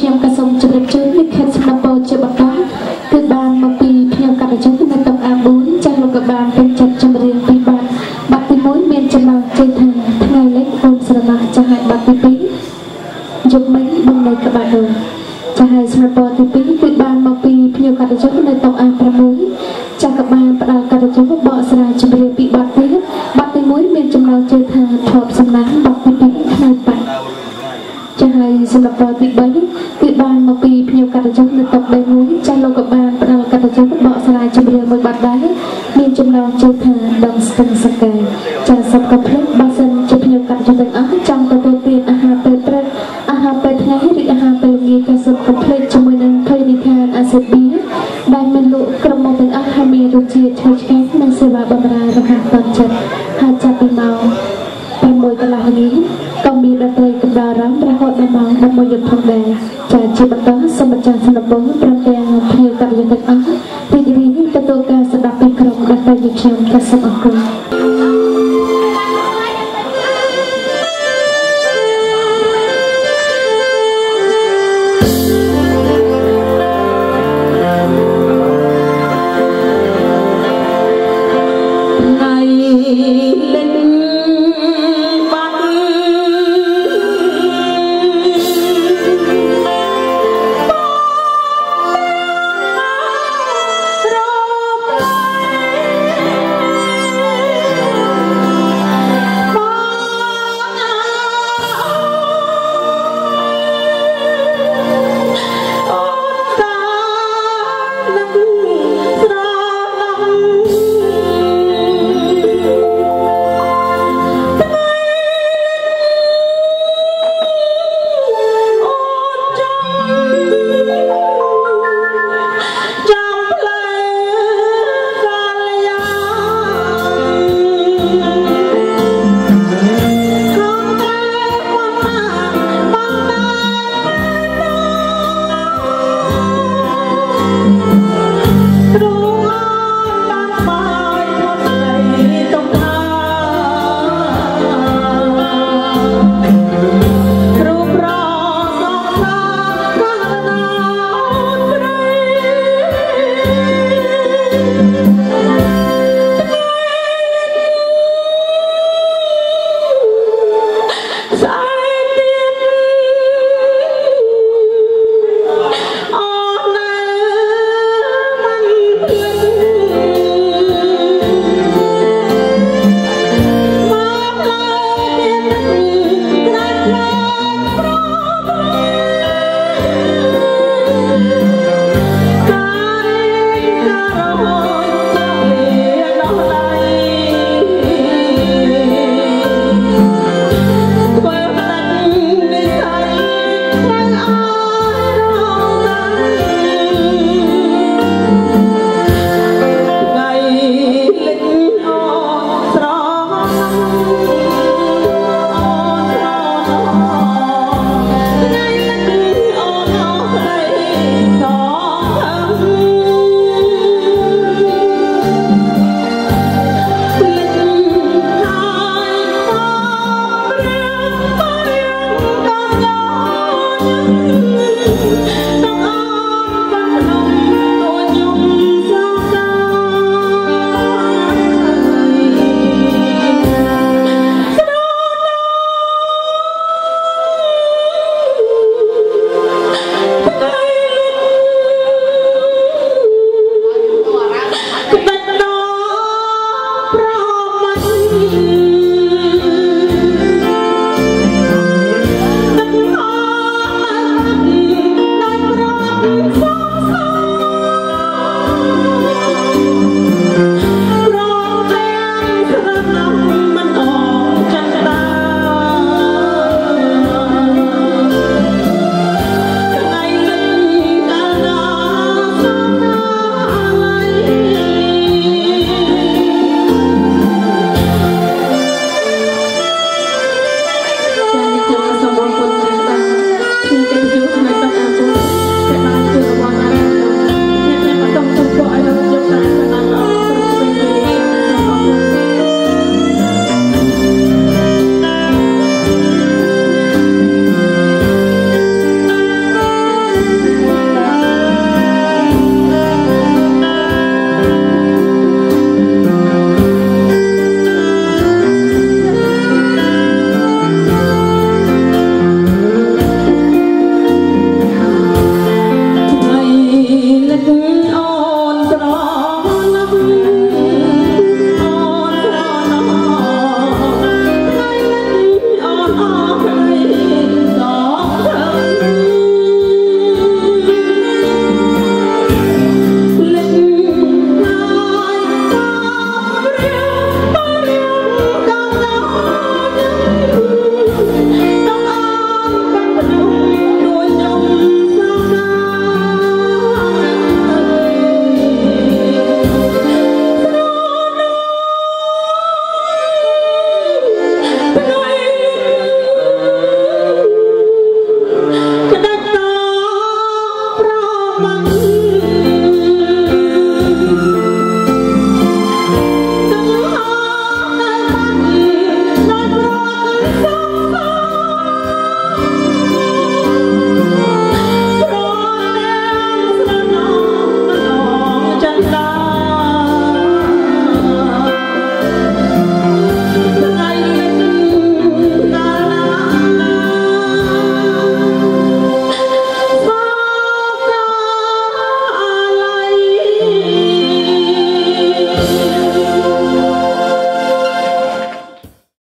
ខ្ញុំក៏សូមជម្រាបជូនលិខិតសំណពរជាបន្តគឺបានមកពីភ្ញៀវកតជននៅតុ A4 ចាស់លោកក៏បានពេញចិត្តចម្រៀងពីបទបទទី1មានចំណងជើងថាថ្ងៃលិចអូនស្រណោះចាស់ហើយបទទី2យប់មិញបងនៅក្បែរអូនចាស់ហើយសំណពរទី2គឺបានមកពីភ្ញៀវកតជននៅតុ A6 ចាស់ក៏បានផ្ដល់កតជនបកស្រាយចម្រៀងពីបទទៀតបទទី1មានចំណងជើងថាធប់សំណាងបទទី2ខ្មៅបាក់ចាស់ហើយសម្រាប់ទី3គឺបានមកពីភ្ញៀវកតជននៅតុ B1 ចាស់លោកក៏បានផ្ដល់កតជនបកស្រាយចម្រៀងមួយបទដែរមានចំណងជើងថាដងស្ទឹងសកែចាស់សូមកុំភ្លេចបើសិនជាភ្ញៀវកតជនទាំងអស់ចង់ទទួលទានអាហារពេលព្រឹកអាហារពេលថ្ងៃឬអាហារពេលល្ងាចក៏សូមកុំភ្លេចជាមួយនឹងភោជនីយដ្ឋានអាសេប៊ីដែលមានលក់ក្រុមមកទាំងអស់ហើយមានរសជាតិឈ្ងុយឆ្ងាញ់និងសេវាបម្រើរហ័សទាន់ចិត្តហើយចាប់ពីម៉ោង6កន្លះល្ងាចក៏មានតន្ត្រីកំដរអារម្មណ៍រហូតដល់ម៉ោង11យប់ផងដែរចាជាបន្តសូមម្ចាស់សំណពរព្រមទាំងភ្ញៀវកតញ្ញូទាំងអស់រីករាយទទួលការស្ដាប់ពីក្រុមតន្ត្រីយើងខ្ញុំក៏សូមអរគុណ។